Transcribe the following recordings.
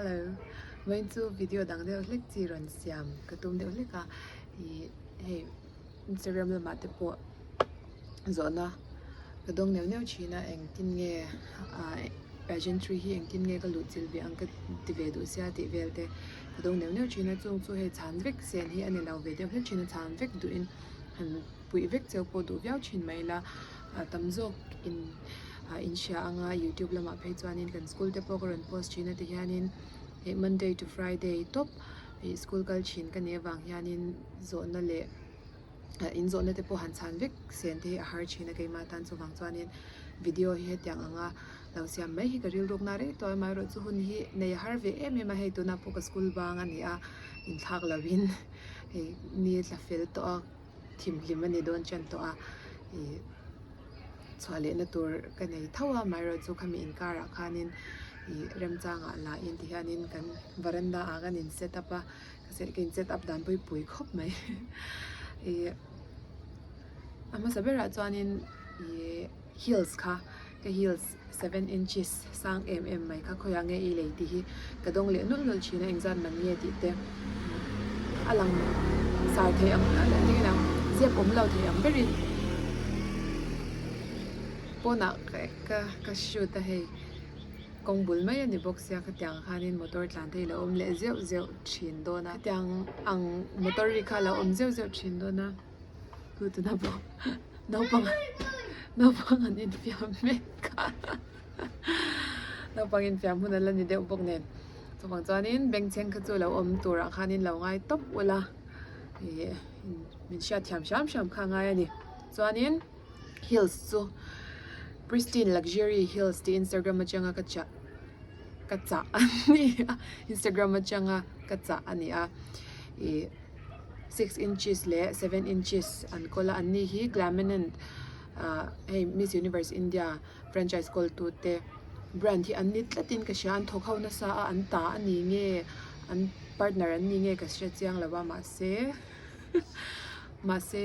Hello, vawiin chu video dang deuh hlek chi rawn siam ka tum deuh hlek a, ih hei Instagram lamah te pawh zawhna ka dawng neuh neuh thin a, engtin nge ah pageantry hi engtin nge ka luh chilh ve ang ka ti ve duh sia tih vel te ka dawng neuh neuh thin a, chung chu hei chhan vek sen hi a ni lo ve deuh hlek thin a, chhan vek duhin han puih vek cheu pawh duh viau thin mai ila ah tam zawk in ah in hria anga youtube lamah phei chuanin kan school te pawh ka rawn post thin a ti hianin ih monday to friday tawp ih school kal thin ka nih avang hianin zawhna leh ah in zawhna te pawh han chhan vek sen te hi a har thin a keimah tan chuvang chuanin video hi hetiang anga lo siam mai hi ka rilruk na reng tawh a amaherawhchu hun hi nei a har ve em em a hei tunah pawh ka school bang a ni a inthlak lovin hei ni a tla fel tawh a. thimhlim a ni dawn ṭan tawh a, ih chhuah lehna tur ka nei tho a, amaherawhchu khami inkarah khanin ih remchangah la in ti hianin kan varanda ah kan in set up a, ka se ka in set up dan pawh hi pui khawp mai ih a hmasa berah chuanin ih heels kha ka heels. 7 inches sang em em mai kha khawiah nge i lei tih hi ka dawng leh nawlh nawlh thin a engzat man nge tih te a lang sar thei ang eng ang zep awm lo thei ang berin pawnah ka ka shoot a hei kawng bul mai a ni bawk sia khatiang khanin motor tlan te hi a lo awm leh zeuh zeuh thin dawn a khatiang ang motor ri kha a lo awm zeuh zeuh thin dawn a. Tu tuna pawh naupang naupang an infiam mek a naupang infiam hun a la ni deuh bawk nen chuvang chuanin bengchheng kha chu lo awm turah khanin lo ngai tawp ula ih min hriat thiam hram hram kha a ngai a ni chuanin heels chu pristine luxury heels tih instagram atanga ka chah ka chah a ni a instagram atanga ka chah a ni a ih. 6 inches leh 7 inches an kawl a an ni hi Glamanand ah hei Miss Universe India franchise kawl tu te brand hi an ni tlat in ka hria an thawk ho nasa a an ta a ni nge an partner an ni nge ka hre chiang lo a mahse mahse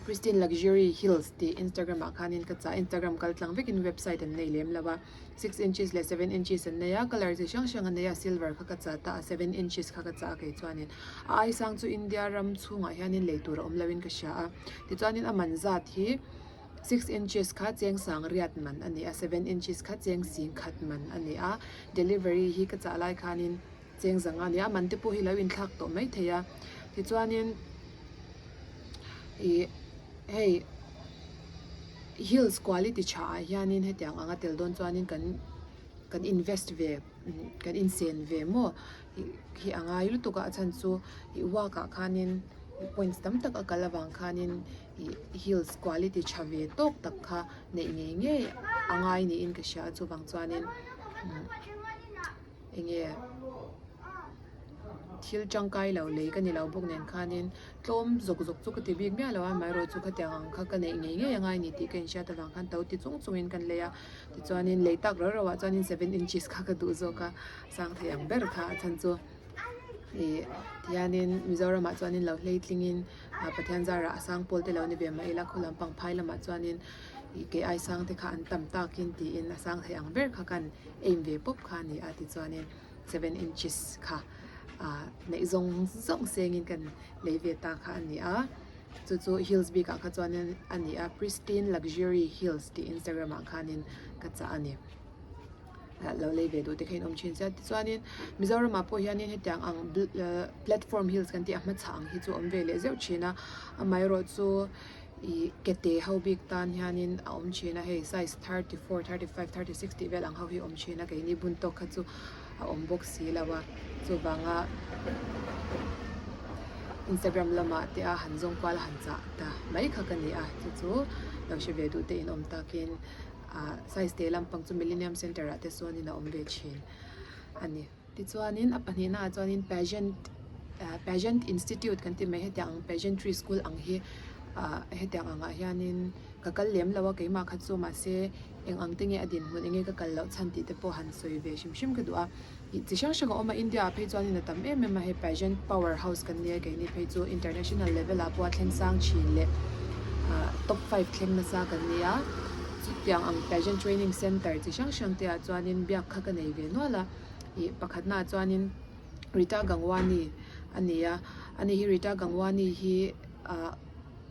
Pristine Luxury Heels tih Instagram ah khanin ka chah Instagram kal tlang vekin website an nei lem lo a 6 inches leh 7 inches an nei a colour chi hrang hrang an nei a silver kha ka chah ta a 7 inches kha ka chah a kei chuanin a ai sang chu India ram chhungah hianin lei tur a awm loin ka hria a tichuanin a man zat hi 6 inches kha cheng sang riat man a ni a 7 inches kha cheng sing khat man a ni a delivery hi ka chah lai khanin cheng zanga a ni a man te pawh hi lo inthlak tawh mai thei a tichuanin ih hei heels quality tha ah hianin hetiang anga tel dawn chuanin kan kan invest ve kan insen ve maw ih hi a ngai lutuk a a chhan chu ih work ah khanin points tam tak a kal avang khanin ih heels quality tha ve tawk tak kha neih ngei ngei a ngai niin ka hria a chuvang chuanin enge thil tangkai lo lei ka ni lo bawk nen khanin tlawm zawk zawk chu ka ti bik miah lo a amaherawhchu khatiang ang kha ka neih ngei ngei a ngai ni tih ka inhriat avang khan to ti chung chungin kan lei a tichuanin lei tak rau rau ah chuanin 7 inches kha ka duh zawk a sang thei ang ber kha a chhan chu ih tihianin Mizoram ah chuanin lo hlei tlingin ah Pathian zarah a sang pawl te lo ni ve mah ila khaw lampang phai lamah chuanin ih kei ai sang te kha an tam takin tiin a sang thei ang ber kha kan aim ve pawp kha a ni a tichuanin 7 inches kha ah neih zawng zawng sengin kan lei ve ta kha a ni a chu chu heels bik ah kha chuanin a ni a pristine luxury heels tih instagram ah khanin ka chah a ni ah lo lei ve duh te kha in awm thin sia tichuanin Mizoram ah pawh hianin hetiang ang platform heels kan tih a hmachhah ang hi chu a awm ve leh zeuh thin a amaherawhchu. Ih kete ho bik tan hianin a awm thin a hei size 34, 35, 36 tih vel ang ho hi a awm thin a keini bun tawk kha chu a awm bawk si lo a chuvanga Instagram lamah te a han zawng kual a han chah ta mai kha ka ni a chu chu lo hre ve duh te in awm takin ah size te lampang chu Millennium Centre ah te sawnin a awm ve thin a ni. Tichuanin a pahnihna ah chuanin pageant ah pageant institute kan tih mai hetiang ang pageantry school ang hi ah hetiang angah hianin ka kal lem lo a keimah kha chu mahse eng ang te nge a dinhmun eng nge ka kal loh chhan tih te pawh han sawi ve hrim hrim ka duh a ih chi hrang hrang a awm a India ah phei chuanin a tam em em a hei pageant power house kan nia keini phei chu international level ah pawh a thleng sang thin leh ah top 5 thleng nasa kan nia chutiang ang pageant training center chi hrang hrang te ah chuanin biak kha ka nei ve nual a. Ih pakhatnaah chuanin Rita Gangwani a ni a, ani hi Rita Gangwani hi ah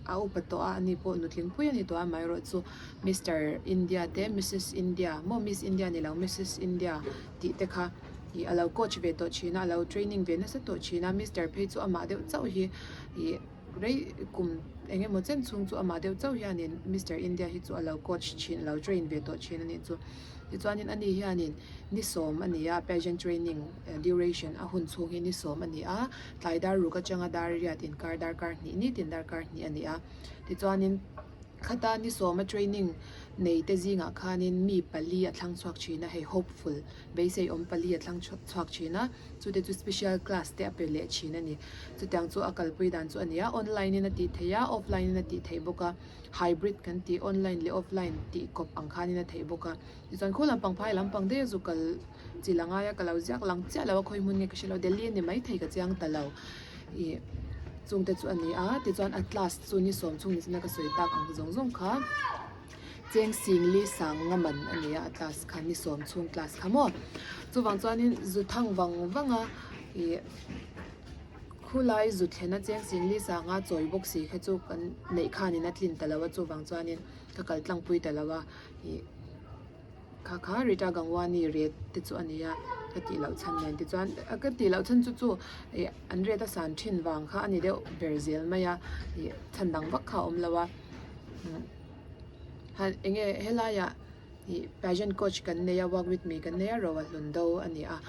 a upa tawh a, ani pawh nutling pui a ni tawh a, amaherawhchu Mister India te Missus India maw Miss India ni lo Missus India tih te kha ih a lo coach ve tawh thin a, a lo training ve nasa tawh thin a, Mister phei chu amah deuh chauh hi ih rei kum eng emaw chen chhung chu amah deuh chauh hianin Mister India hi chu a lo coach thin a lo train ve tawh thin a nih chu. Tichuanin ani hianin ni sawm a ni a, pageant training duration a hun chhung hi ni sawm a ni a, tlai dar ruk atanga dar riat inkar darkar hnih nitin darkar hnih a ni a. Tichuanin khata ni sawma training nei te zingah khanin mi pali a thlang chhuak thin a, hei hopeful beisei awm pali a thlang chhuak thin a, chute chu special class te a pe leh thin a ni. Chutiang chu a kalpui dan chu a ni a, online in a tih theih a, offline in a tih theih bawk a. Hybrid kan tih online leh offline tih kawp ang khanin a theih bawk a, tichuan khaw lampang phai lampang daih a zu kal chi la ngai a, ka lo ziak lang chiah lo a khawi hmun nge ka hre lo, Delhi a ni maithei ka chiang ta lo ih chungte chu a ni a, tichuan a class chu ni sawm chhung ni china ka sawi tak ang zawng zawng kha cheng sing li sang nga man a ni a, a class kha ni sawm chhung class kha maw chuvang chuanin zu thang vang vang a ih. Khulai zu thlena cheng sing li sanga chawi bawk si kha chu kan neih khanin a tlin ta lo a, chuvang chuanin ka kal tlangpui ta lo a, ih kha kha Rita Gangwani rate te chu a ni a, ka tih loh chhan nen tichuan ka tih loh chhan chu chu ih an rate a san thin vang kha a ni deuh ber zel mai a, ih chhan dang vak kha a awm lo a, han eng nge helaiah. Ih pageant coach kan nei a walk with me kan nei a ro a hlun do a ni a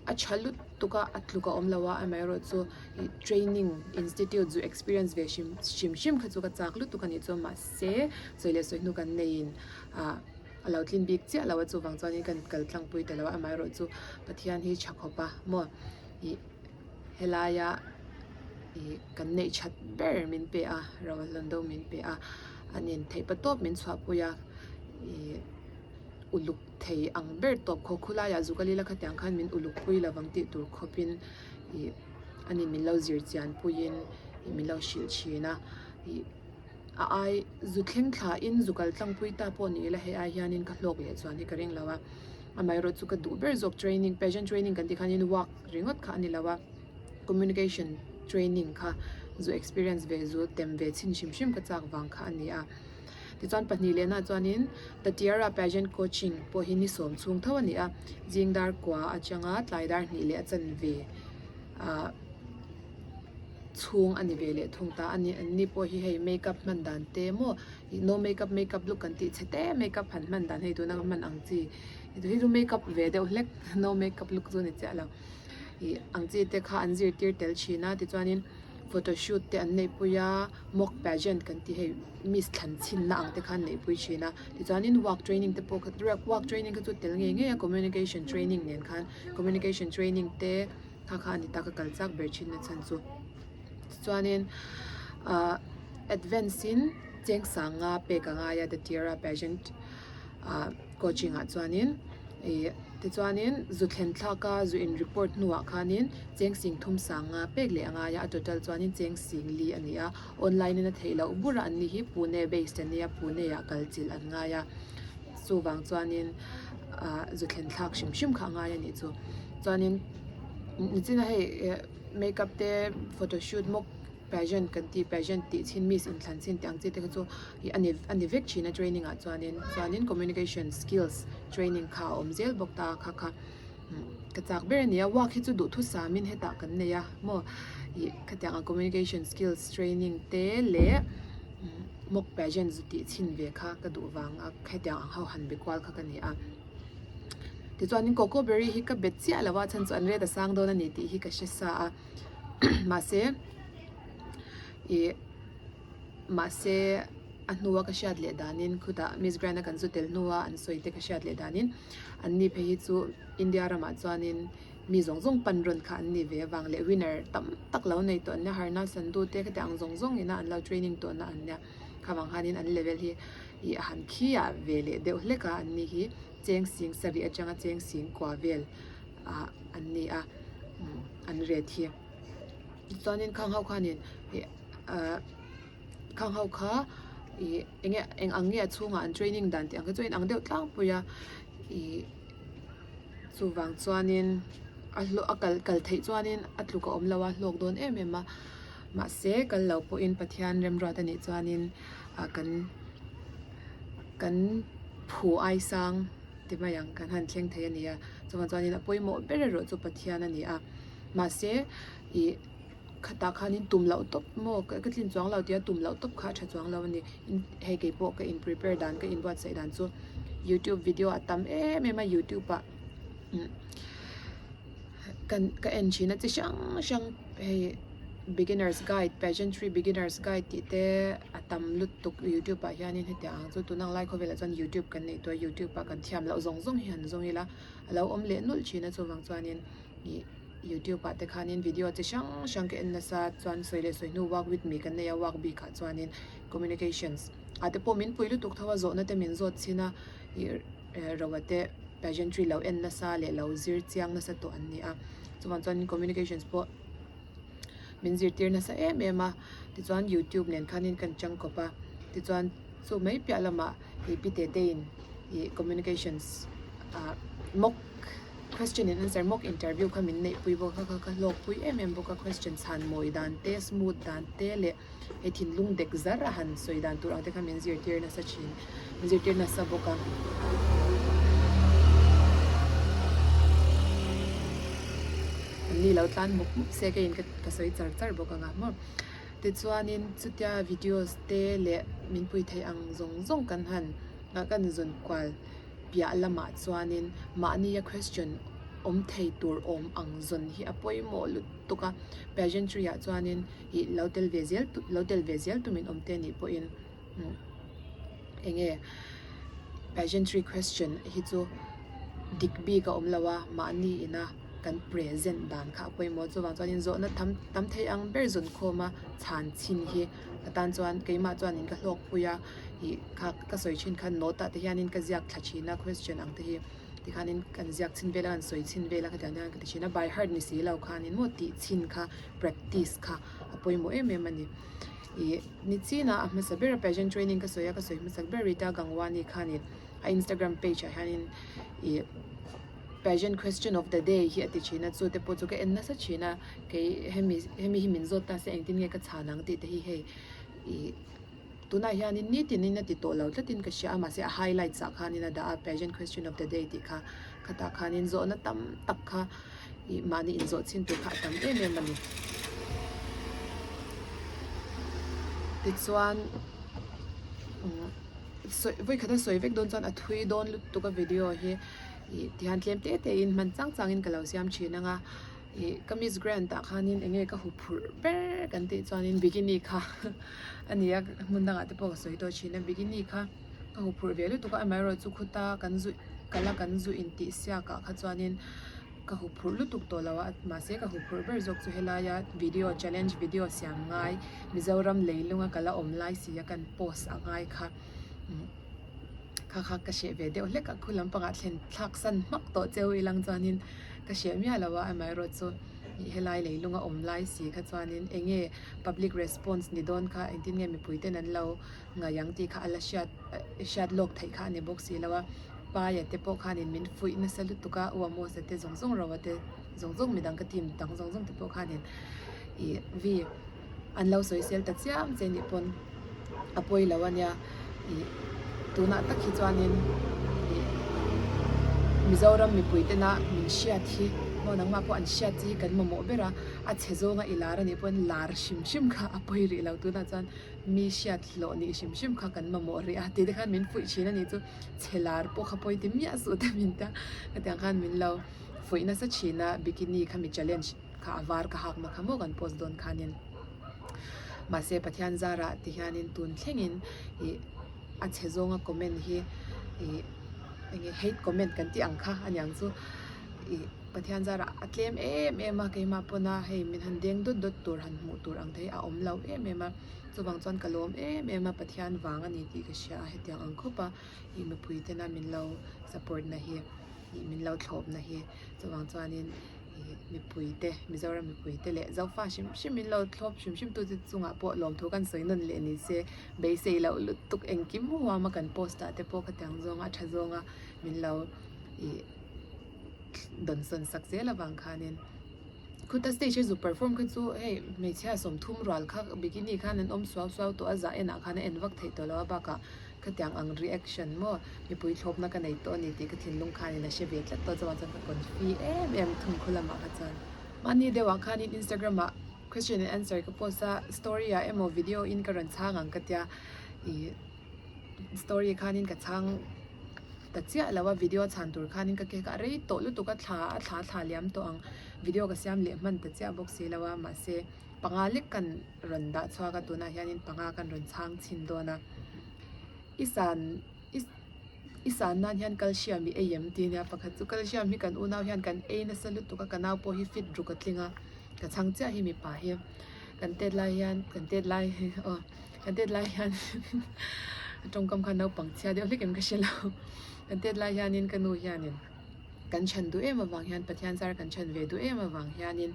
a tha lutuk a a tluk a awm lo a amaherawhchu ih training institute zu experience ve hrim hrim hrim kha chu ka chak lutuk a nih chuan mahse sawi leh sawi hnu kan neiin ah a lo tlin bik chiah lo a chuvang chuanin kan kal tlangpui ta lo a amaherawhchu Pathian hi tha khawp a maw ih helaia ih kan neih that ber min pe a ro a hlun do min pe a an intheih pa tawp min chhuahpui a. Ih uluk thei ang ber tawp khaw khulaiah zu kalila khatiang khan min uluk pui lovang tih tur khawpin ih ani min lo zir chian puiin ih min lo hrilh thin a ih a ai zu thleng thla in zu kal tlang pui ta pawh ni ila hei ai hianin ka hlawk leh chuan hi ka ring lo a amaherawh chu ka duh ber zawk training pageant training kan tih khanin work ringawt kha a ni lo a communication training kha zu experience ve zu tem ve chhin hrim hrim ka chak vang kha a ni a. Tichuan pahnih lehna chuanin The Tiara Pageant Coaching pawh hi ni sawm chhung tho a ni a, zing dar kua atanga tlai dar hnih leh a chanve ah chhung a ni ve leh thung ta a ni. An ni pawh hi hei makeup hman dan te maw ih no makeup makeup look kan tih che te makeup han hman dan hei tuna ka hman ang chi hei chu makeup ve deuh hlek no makeup look chu a ni chiah lo ih ang chi te kha an zirtir tel thin a tichuanin photo shoot te an neihpui a. Mock pageant kan tih hei miss thlan chhinna ang te khan neihpui thin a tichuanin work training te pawh kha work training kha chu tel ngei ngei a communication training nen khan communication training te kha kha a ni ta ka kal chak ber thin na chhan chu tichuanin ah advance in cheng sanga pek a ngai a the tiara pageant ah coaching ah chuanin ih tichuanin zu thlen thlak a zu in report hnuah khanin cheng sing thum sanga pek leh a ngai a a total chuanin cheng sing li a ni a online in a theih loh bur a an ni hi Pune based an nia Pune ah kal chilh an ngai a chuvang chuanin ah zu thlen thlak hrim hrim kha a ngai a nih chu chuanin nichina hei eh makeup te photoshoot maw Pageant kan tih pageant tih chhin miss inthlan chhin tih ang chi te kha chu ih a ni a ni vek thin a training ah chuanin chuanin communication skills training kha a awm zel bawk ta a kha kha ka chak ber a ni a work hi chu duhthusam in hetah kan nei a maw ih khatiang ang communication skills training te leh mock pageant zu tih chhin ve kha ka duh vang a hetiang ang ho han be kual kha ka ni a tichuanin coco berry hi ka bet chiah lo a chhan chu an rate a sang dawn a ni tih hi ka hre sa a. Mahse ih mahse a hnua ka hriat leh danin khutah Miss Grand a kan zu tel hnua an sawi te ka hriat leh danin an ni phei hi chu India ramah chuanin mi zawng zawng pan rawn kha an ni ve avang leh winner tam tak lo nei tawh an nia Harna Sandhu te khatiang ang zawng zawng ina an lo training tawh na an nia khavang khanin an level hi ih a han khiah ve leh deuh hlek a an ni hi cheng sing sarih atanga cheng sing kua vel ah an ni a an ret hi chuanin khang ho khanin ih ah khang ho kha ih eng nge eng ang nge a chhungah an training dan tih ang kha chu a inang deuh tlangpui a ih chuvang chuanin. a hlawh a kal kal theih chuanin a tluk a awm lo a hlawk dawn em em a mahse kal lo pawhin Pathian remruat a nih chuanin ah kan kan phu ai sang ti mai ang kan han thleng thei a ni a chuvang chuanin a pawimawh ber erawh chu Pathian a ni a mahse ih khatah khanin tum loh tawp maw ka tlin chuang lo tia tum loh tawp kha a tha chuang lo a ni hei kei pawh ka in prepare dan ka inbuatsaih dan chu youtube video a tam em em a youtube ah kan ka en thin a chi hrang hrang hei beginners guide pageantry beginners guide tih te a tam lutuk youtube ah hianin hetiang ang chu tun ang lai khawvelah chuan youtube kan neih tawh a youtube ah kan thiam loh zawng zawng hi han zawng ila a lo awm leh nulh thin a chuvang chuanin ih youtube ah te khanin video chi hrang hrang ka en nasa chuan sawi leh sawi hnu work with me kan nei a work bik ah chuanin communications ah te pawh min pui lutuk tho a zawhna te min zawt chhin a ih roa te pageantry lo en nasa leh lo zir chiang nasa tawh an ni a chuvang chuan communications pawh min zirtir nasa em em a tichuan youtube nen khanin kan changkawp a tichuan chu mai piah lamah ih pi tete in ih communications ah mock question and answer mock interview kha min neih pui bawk a kha kha hlawk pui em em bawk a question chhan mawi dan te smooth dan te leh hei thinlung dek zar a han sawi dan tur ang te kha min zirtir nasa thin min zirtir nasa bawk a. An ni lo tlan mup mup se keiin ka ka sawi char char bawk ang a maw tichuanin chutia videos te leh min pui theih ang zawng zawng kan han kan zawn kual piah lamah chuanin mahnia question awm thei tur awm ang zawn hi a pawimawh lutuk a pageantry ah chuanin ih lo tel ve zel lo tel ve zel tumin awm te anih pawhin eng nge pageantry question hi chu dik bik a awm lo a mahni ina kan present dan kha a pawimawh chuvang chuanin zawhna tham tam thei ang ber zawn khawm a chhan chhin hi atan chuan keimah chuanin ka hlawk pui a ih kha ka sawi thin khan note ah te hianin ka ziak thla thin a question ang te hi tikhanin kan ziak chhin vel a kan sawi chhin vel a khatiang te hian ka ti thin a by heart ni si lo khanin maw tih chhin kha practice kha a pawimawh em em a ni ih ni chin a a hmasa ber a pageant training ka sawi a ka sawi hmasak ber Rita Gangwani khanin a Instagram page ah hianin ih pageant question of the day hi a ti thin a chu te pawh chu ka en nasa thin a kei hemi hemi hi min zawt ta se engtin nge ka chhan ang tih te hi hei ih Tunah hianin nitinin a ti tawh lo tlatin ka hria a, mahse a highlights ah khanin a dah a, pageant question of the day tih kha khatah khanin zawhna tam tak kha ih mahni inzawh chhin tur kha a tam em em a ni. Tichuan umm sawi vawikhat a sawi vek dawn chuan a thui dawn lutuk a video hi ih tihian tlem te te in hman chang changin ka lo siam thin ang a. Ih ka miss grand ah khanin eng nge ka huphurh ber kan tih chuanin bikini kha a ni a hmun dangah te pawh ka sawi tawh thin a bikini kha ka huphurh ve lutuk a amaherawh chu khuta kan zu kala kan zu intih siak ah kha chuanin ka huphurh lutuk tawh lo a mahse ka huphurh ber zawk chu helaia video challenge video siam ngai Mizoram leilunga kala awm lai si a kan post a ngai kha. Kha kha ka hreh ve deuh hlek a, khu lampangah thlen thlak san hmak tawh cheu ilang chuanin ka hreh miah lo a, amaherawh chu ih helai leilung a awm lai si kha chuanin eng nge public response ni dawn kha engtin nge mipui ten an lo ngaih ang tih kha a la hriat hriat lawk theih kha a ni bawk si lo a, Paia te pawh khanin min fuih nasa lutuk a, U Amosa te zawng zawng Roa te zawng zawng midang ka team dang zawng zawng te pawh khanin ih vi an lo sawi sel ta chiam che nih pawn a pawi lo a nia ih tunah tak hi chuanin ih Mizoram mipui tena min hriat hi maw nangmah pawh an hriat chi hi kan mamawh ber a a chhe zawnga i lar a nih pawn lar hrim hrim kha a pawi rih lo tunah chuan mi hriat hlawh nih hrim hrim kha kan mamawh rih a tih te khan min fuih thin a nih chu chhe lar pawh kha pawi ti miah suh te min tia hetiang khan min lo fuih nasa thin a bikini kha mi challenge kha a var ka hakna kha maw kan post dawn khanin mahse Pathian zarah ti hianin tun thlengin ih a chhe zawnga comment hi ih eng nge hate comment kan tih ang kha aniang chu ih Pathian zarah a tlem em em a keimah pawna hei min han deng dawt dawt tur han hmuh tur ang te hi a awm lo em em a chuvang chuan ka lawm em em a Pathian vang a ni tih ka hria a hetiang ang khawp a ih mipui tena min lo support na hi ih min lo thlawp na hi chuvang chuanin. Mipui te, Mizoram mipui te leh Zofa hrim hrim in lo thlawp hrim hrim tu te chungah pawh lawmthu kan sawi nawn leh ni se beisei loh lutuk engkim huam a kan post ah te pawh khatiang zawnga a tha zawnga min lo ih. dawnsawn sak zel avang khanin khuta stage a zu perform kha chu hei hmeichhia 30 rual kha bikini khan an awm suau suau tawh a zah enah khan a en vak theih tawh lo a bakah khatiang ang reaction maw mipui thlawpna ka nei tawh a ni tih ka thinlung khanin a hre ve tlat tawh chuan chuan ka confi em em thung khaw lamah kha chuan mahni deuhah khanin Instagram ah question and answer ka post a story ah emaw video in ka rawn chhang ang ka tia ih story khanin ka chhang ta chiah lo a video chhan tur khanin ka kek a rei tawh lutuk a thla a thla thla liam tawh ang video ka siam leh hman ta chiah bawk si lo a mahse panga lek kan rawn dah chhuak a tunah hianin panga kan rawn chhang chhin dawn a i san i i san nan hian calcium i ei em tih ania pakhat chu calcium hi kan unau hian kan ei nasa lutuk a ka nau pawh hi fit ruk a tling a ka chhang chiah hi mipa hi kan tet lai hian kan tet lai aw. Kan tet lai hian a tawngkam khan naupang chhia deuh hlek em ka hre lo. Kan tet lai hianin ka nu hianin kan chhan duh em avang hian Pathian zar kan chhan ve duh em avang hianin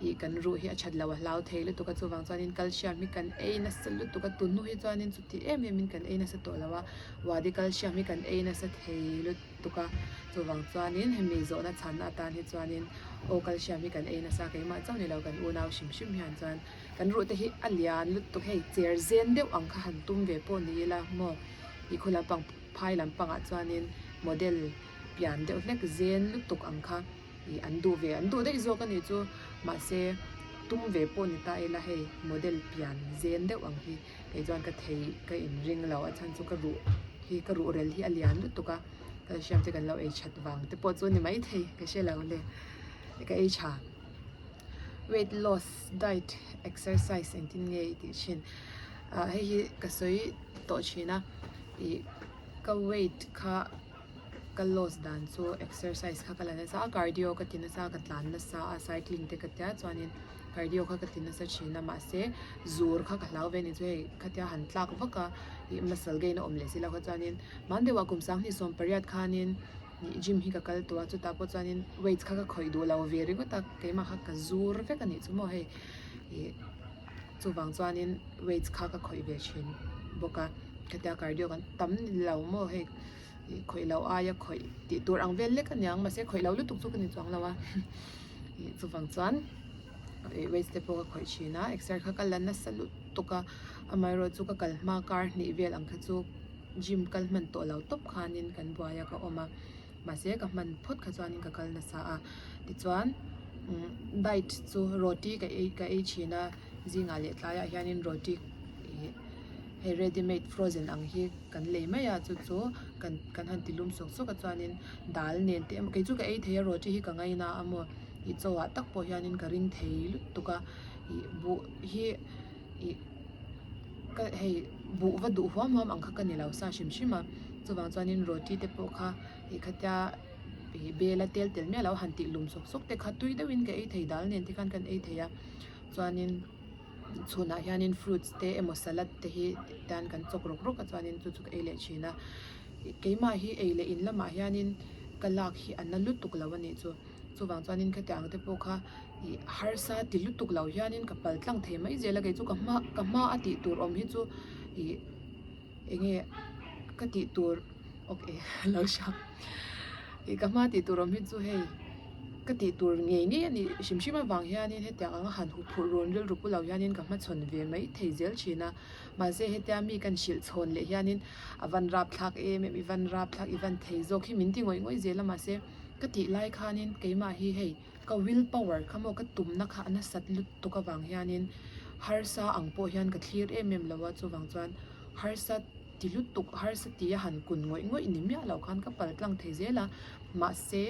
ih kan ruh hi a that loh a hlau thei lutuk a chuvang chuanin calcium hi kan ei nasa lutuk a tun hnu hi chuanin chuti em emin kan ei nasa tawh lo a wadi calcium hi kan ei nasa thei lutuk a chuvang chuanin hemi zawhna chhanna atan hi chuanin aw calcium hi kan ei nasa keimah chauh ni lo kan unau hrim hrim hian chuan Kan ruh te hi a lian lutuk hei cher zen deuh ang kha han tum ve pawh ni ila maw ih khaw lampang phai lampangah chuanin model pian deuh hlek zen lutuk ang kha ih an duh ve an duh daih zawk a nih chu mahse tum ve pawh ni ta ila hei model pian zen deuh ang hi kei chuan ka thei ka inring lo a chhan chu ka ruh hi ka ruh rel hi a lian lutuk a calcium te kan lo ei that vang te pawh chu a ni maithei ka hre lo le ka ei tha. Weight loss diet exercise engtin nge i tih thin ah hei hi ka sawi tawh thin a ih ka weight kha ka loss dan chu exercise kha ka la nasa a cardio ka ti nasa a ka tlan nasa a cycling te ka tia chuanin cardio kha ka ti nasa thin a mahse zur kha ka hlau ve a ni chu hei khatia han tlak vak a ih muscle gain a awm leh si lo kha chuanin hman deuhah kum 2018 khanin. Ih gym hi ka kal tawh a chutah pawh chuanin weights kha ka khawih duh lo ve ringawt a keimah kha ka zur vek a nih chu maw hei ih chuvang chuanin weights kha ka khawih ve thin bawk a khatia cardio kan tam ni lo maw hei ih khawih loh aia khawih tih tur ang vel lek a niang mahse khawih loh lutuk chu ka ni chuang lo a ih chuvang chuan ih weights te pawh ka khawih thin a exer kha ka la nasa lutuk a amaherawhchu chu ka kal hma kar hnih vel ang kha chu. Gym kal hman tawh lo tawp khanin kan buai a ka awm a, mahse ka hman phawt kha chuanin ka kal nasa a, tichuan diet chu roti ka ei ka ei thin a, zingah leh tlaiah hianin roti ih hei ready made frozen ang hi kan lei mai a chu chu kan kan han ti lum sawk sawk a chuanin dal nen te emaw kei chu ka ei thei a roti hi ka ngaina a maw ih chaw ah tak pawh hianin ka ring thei lutuk a ih buh hi ih. Ka hei buh va duh huam huam ang kha ka ni lo sa hrim hrim a chuvang chuanin roti te pawh kha ih khatia ih bel a tel tel miah lo han tih lum sawk sawk te kha tui deuhin ka ei thei dal nen te khan kan ei thei a chuanin chhunah hianin fruits te emaw salad te hi tan kan chawk rawk rawk a chuanin chu chu ka ei leh thin a keimah hi ei leh in lamah hianin ka lak hi a na lutuk lo a nih chu. Chuvang chuanin khatiang ang te pawh kha ih harsa ti lutuk lo hianin ka pal tlang thei mai zel a kei chu ka hma ka hma a tih tur awm hi chu ih eng nge ka tih tur okay lo hria ih ka hma tih tur awm hi chu hei ka tih tur ngei ngei a nih hrim hrim avang hianin hetiang anga han huphurh rawn rilru pu lo hianin ka hmachhawn ve mai thei zel thin a mahse hetia mi kan hrilh chhawn leh hianin a van rapthlak em em i van rapthlak i van thei zawk hi min ti ngawih ngawih zel a mahse. Ka tih lai khanin keimah hi hei ka will power kha maw ka tumna kha a nasat lutuk avang hianin harsa ang pawh hian ka thlir em em lo a, chuvang chuan harsa ti lutuk harsa tia han kun ngawih ngawih ni miah loh khan ka pal tlang thei zel a, mahse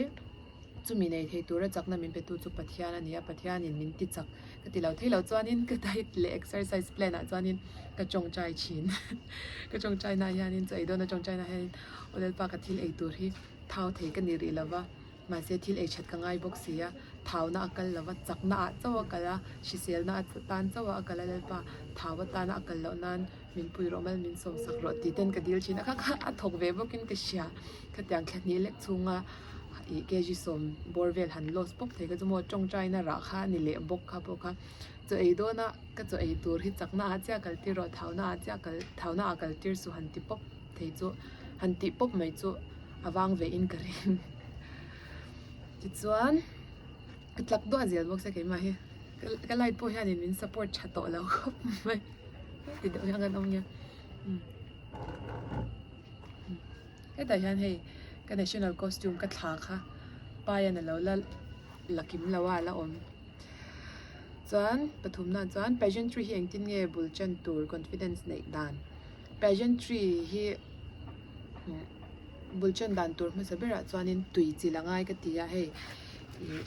chumi nei thei tura chakna min petu chu Pathian a ni a, Pathianin min ti chak ka ti lo thei lo chuanin ka diet leh exercise plan ah chuanin ka tawngtai thin ka tawngtai na hianin chaw ei dawna tawngtai na hianin aw Lalpa ka thil ei tur hi. Thau thei ka ni rih lo va, mahse thil ei that ka ngai bawk si a, thauna a kal lo va, chakna ah chauh a kal a, hriselna a tan chauh a kal a, Lalpa thau atana a kal loh nan min pui rawh mal min sawm sak rawh tih ten ka dil thin a, kha kha a thawk ve bawkin ka hria, khatiang thla hnih lek chhunga ih kg sawm bawr vel han loss pawp thei kha chu maw tawngtaina rah kha a ni leh bawk kha pawh kha chaw ei dawna ka chaw ei tur hi chakna ah chiah kal tir rawh thauna ah chiah kal thauna ah kal tir suh han ti pawp. Thei chu han tih pawp mai chu a vang ve in ka ring. Tichuan ka tlak duah zel bawk sia keimah hi ka light pawh hianin min support tha tawh lo khawp mai ti deuh hian kan awm nia hetah hian hei ka national costume ka thla kha paian alo la la kim lo a la awm chuan pathumna chuan pageantry hi engtin nge bul tan tur confidence neih dan pageantry hi. Bul chen dan tur hmasa berah chuanin tui chilh a ngai ka ti a hei ih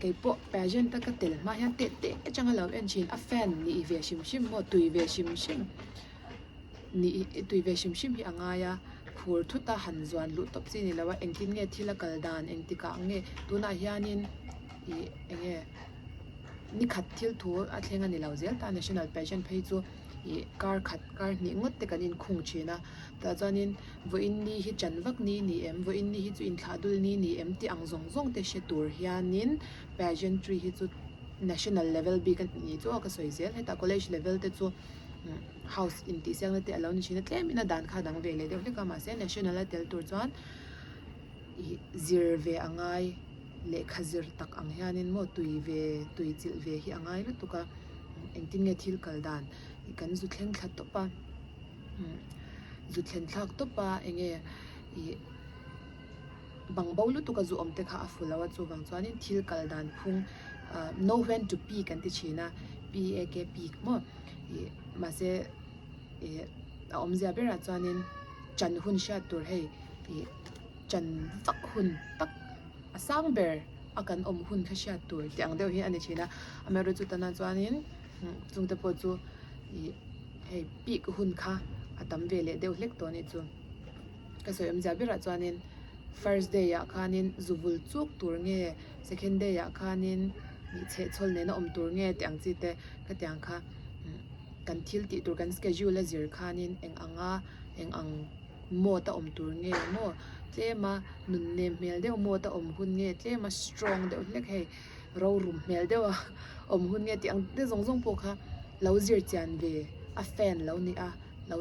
keipawh pageant a ka tel hma hian teh teh atanga lo en thin a fan nih ve hrim hrim maw tui ve hrim hrim nih tui ve hrim hrim hi a ngai a phur thut a han zuan luh tawp chi ni lo a engtin nge thil a kal dan engtikah nge tunah hianin ih eng nge nikhat thil thu a thleng a ni lo zel ta national pageant phei chu ih kar khat kar hnih ngawt te kan inkhung thin a. Tah chuanin vawiin ni hi chan vak ni ni em, vawiin ni hi chu inthlah dul ni ni em tih ang zawng zawng te hre tur hianin pageantry hi chu national level bik a nih chu a ka sawi zel. Hetah college level te chu house intihsiakna te a lo ni thin a, tlemin a dan kha a dang ve leh deuh hlek a, mahse national a tel tur chuan ih zir ve a ngai lehkha zir tak ang hianin maw tui ve tui chilh ve hi a ngai lutuk a, engtin nge thil kal dan kan zu thleng thla tawp a. Zu thlen thlak tawp a enge ih bang bo lutuk a zu awm te kha a fu lo a chuvang chuanin thil kal dan phung ah know when to peak an ti thin a p a k peak maw ih mahse ih a awmzia berah chuanin chan hun hriat tur hei ih chan vak hun tak a sang ber a kan awm hun kha hriat tur tih ang deuh hi a ni thin a amaherawhchu tunah chuanin chungte pawh chu ih. Hei peak hun kha a tam ve leh deuh hlek tawh anih chu. Ka sawi awmzia berah chuanin first day ah khanin zu vul chuk tur nge second day ah khanin chhehchhawl nena awm tur nge tih ang chi te ka ti ang kha kan thil tih tur kan schedule a zir khanin eng anga eng ang mode a awm tur nge maw tlema nun nem hmel deuh mode a awm hun nge tlema strong deuh hlek hei. Rorum hmel deuh a awm hun nge tih ang te zawng zawng pawh kha lo zir chian ve a fan lo ni a lo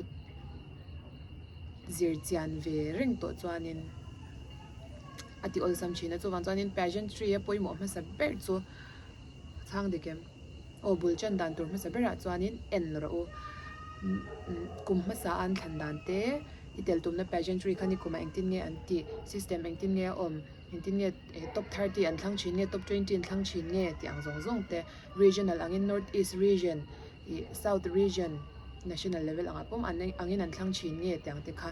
zir chian ve reng tawh chuanin a ti awlsam thin a chuvang chuanin pageantry a pawimawh hmasa ber chu chhang dik em aw bul tan dan tur hmasa berah chuanin en rawh u kum hmasa a an thlan dan te i tel tumna pageantry kha ni kumah engtin nge an tih system engtin nge a awm. Engtin nge top 30 an thlang thin nge top 20 an thlang thin nge tih ang zawng zawng te regional angin north east region ih south region national level angah pawm an angin an thlang thin nge tih ang te kha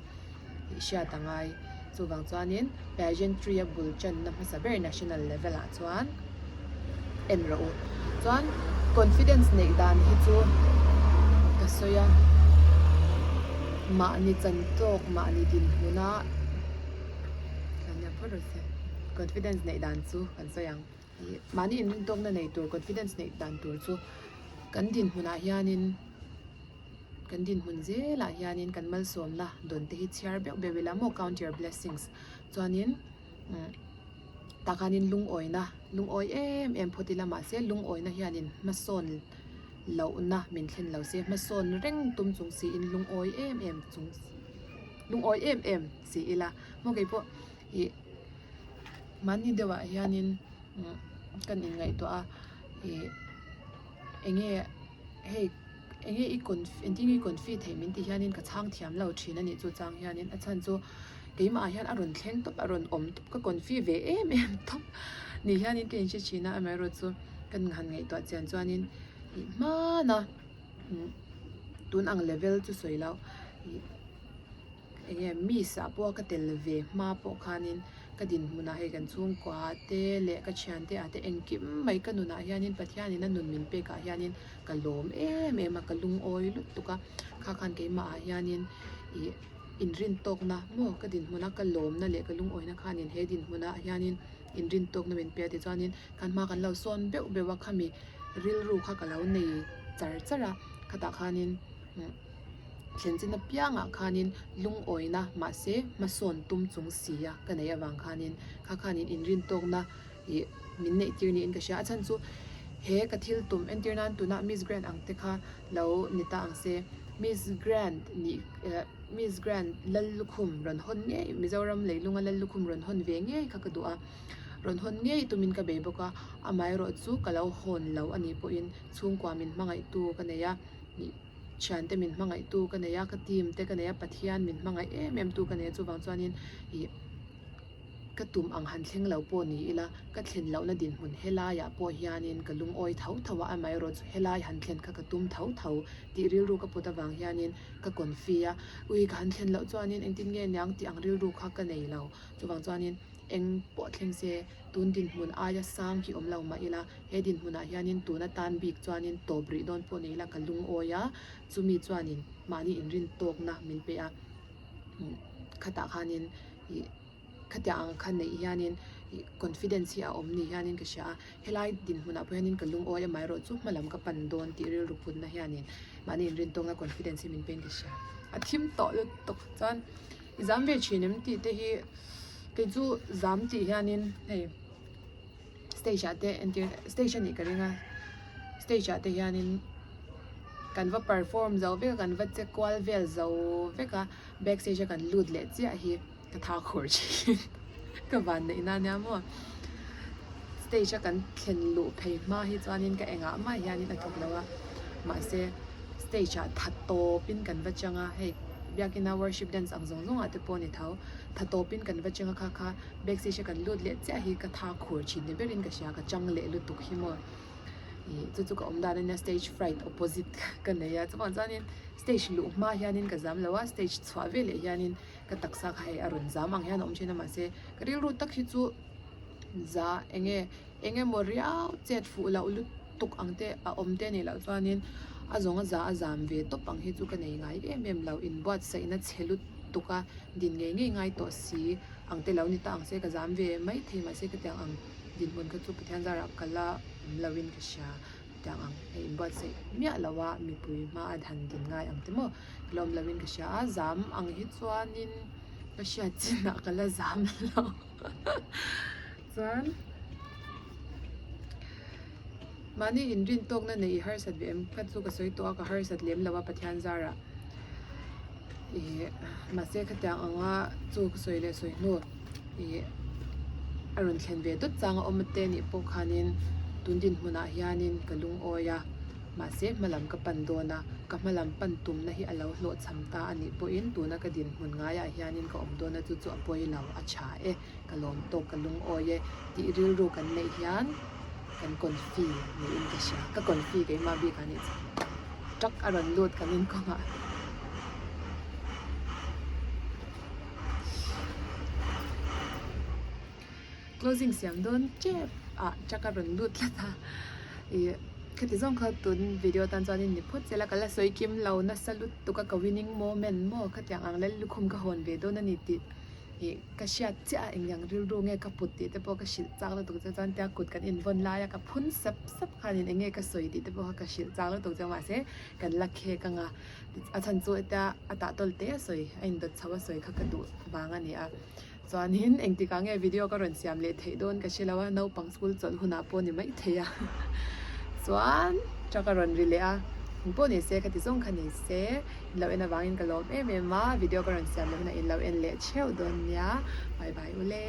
ih hriat a ngai chuvang chuanin pageantry a bul tanna hmasa ber national level ah chuan en rawh u chuan confidence neih dan hi chu ka sawi a mahni chan tawk mahni dinhmuna. Confidence neih dan chu kan sawi ang. Ih mahni inrintawkna nei tur confidence neih dan tur chu kan dinhmunah hianin kan dinhmun zelah hianin kan malsawmna dawn te hi chhiar beuh beuh ila maw count your blessings chuanin umm tah khanin lungawina lungawi em em phawt ila mahse lungawina hianin hmasawn lohna min thlen lo se hmasawn reng tum chung siin lungawi em em chung lungawi em em si ila maw kei pawh ih mahni deuh ah hianin kan inngaihtuah a ih eng nge hei eng nge i confi engtin nge i confi theih min tih hianin ka chhang thiam lo thin a nih chu chang hianin a chhan chu keimah ah hian a rawn thleng tawp a rawn awm tawp ka confi ve em em tawp ni hianin ka inhre thin a amaherawhchu kan han ngaihtuah chian chuanin ih hmana tun ang level chu sawi loh ih. Eng nge miss ah pawh ka tel ve hma pawh khanin ka dinhmunah hei kan chhungkua te leh ka thiante ah te engkim mai ka nunah hianin Pathianin a nun min pek ah hianin ka lawm em em a ka lungawi lutuk a kha khan keimah ah hianin ih inrintawkna maw ka dinhmuna ka lawmna leh ka lungawina khanin he dinhmunah hianin inrintawkna min pe a tichuanin kan hma kan lo sawn beuh beuh a khami rilru kha ka lo nei char char a khatah khanin. Thlen chin apiangah khanin lungawina mahse hmasawn tum chung sia ka neih avang khanin kha khanin inrintawkna ih min neih tir niin ka hria. A chhan chu he ka thil tum entir nan tunah Miss Grand ang te kha lo ni ta ang se. Miss Grand nih eh Miss Grand Lallukhum rawn hawn ngei Mizoram leilunga Lallukhum rawn hawn ve ngei kha ka duh a. Rawn hawn ngei tumin ka bei bawk a, amaherawhchu ka lo hawn lo a nih pawhin chhungkua min hmangaihtu ka nei a, ih thiante min hmangaihtu ka nei a, ka team te ka nei a, Pathian min hmangaih em em tu ka nei a, chuvang chuanin ih ka tum ang han thleng lo pawh ni ila, ka thlen lohna dinhmun helaiah pawh hianin ka lungawi tho tho a, amaherawhchu helai han thlen kha ka tum tho tho tih rilru ka put avang hianin ka confi a, ui ka han thlen loh chuanin engtin nge niang tih ang rilru kha ka nei lo, chuvang chuanin eng pawh thleng se tun dinhmun aia sang hi awm lo mah ila, he dinhmunah hianin tun atan bik chuanin tawp rih dawn pawh ni ila ka lungawi a, chumi chuanin mahni inrin tawkna min pe a, khatah khanin ih khatiang ang kha neih hianin ih confidence hi a awm ni hianin ka hria a, helai dinhmunah pawh hianin ka lungawi amaherawh chu hmalam ka pan dawn tih rilru putna hianin mahni inrin tawkna confidence hi min pein ka hria. A thim tawh lutuk chuan i zam ve thin em tih te hi kei chu zam tih hianin hei stage ah te entir stage a nih ka ring a stage ah te hianin kan va perform zo vek a kan va che kual vel zo vek a back stage a kan lut leh chiah hi ka tha khur thin ka van neih na ania maw stage a kan thlen luh phei hma hi chuanin ka engah mah hianin a thawk lo a mahse stage ah tha tawpin kan va chang a hei biakina worship dance ang zawng zawng ah te pawh a ni tho tha tawpin kan va chang a kha kha back stage a kan lut leh chiah hi ka tha khur thin ni berin ka hria ka chang leh lutuk hi maw ih chu chu ka awm dan ania stage fright opposite ka nei a chuvang chuanin stage luh hma hianin ka zam lo a stage chhuah veleh hianin ka taksa kha hei a rawn zam ang hian a awm thin a mahse ka rilru tak hi chu za eng nge eng emaw riau chet fuh loh lutuk ang te a awm te anih loh chuanin a zawng a za a zam ve tawp ang hi chu ka nei ngai em em lo inbuatsaihna chhe lutuk a din ngei ngei ngai tawh si ang te lo ni ta ang se ka zam ve mai thei mahse ka tiang ang dinhmun kha chu Pathian zarah ka la awm lo in ka hria tiang ang hei inbuatsaih miah lo a mipui hma a han din ngai ang te maw ka la awm lo in ka hria a zam ang hi chuanin ka hriat chinah ka la zam lo chuan mahni inrin tawkna neih i harsat ve em kha chu ka sawi tawh a ka harsat lem lo a Pathian zarah ih mahse khatiang anga chu ka sawi leh sawi hnu ih a rawn thlen ve dawt chang a awm te anih pawh khanin tun dinhmunah hianin ka lungawi a mahse hmalam ka pan dawn a ka hmalam pan tumna hi a lo hlawhchham ta anih pawhin tuna ka dinhmun ngaiah hianin ka awm dawn a chu chu a pawi lo a tha e ka lawm tawk ka lungawi e tih rilru kan neih hian kan confi niin ka hria ka confi keimah bik a nih chu truck a rawn lut kan inkawngah. Closing siam dawn tep ah truck a rawn lut tlat a ih khati zawng kha tun video tan chuanin ni phawt se la ka la sawi kim lo nasa lutuk a ka winning moment maw khatiang ang lal lukhum ka hawn ve dawn a ni tih ih ka hriat chiah a eng ang rilru nge ka put tih te pawh ka hrilh chak lutuk che chuan tia kut kan invawn lai a ka phun sap sap khanin eng nge ka sawi tih te pawh kha ka hrilh chak lutuk che mahse kan la khek ang a a chhan chu hetia a tah tawl te a sawi a indawt chho a sawi kha ka duh vang a ni a chuanin engtikah nge video ka rawn siam leh theih dawn ka hre lo a naupang school chawlh hunah pawh ni maithei a chuan truck a rawn ri leh a eng pawh ni se khati zawng kha ni se in lo en avangin ka lawm em em a video ka rawn siam leh hunah in lo en leh theuh dawn nia bye bye ule.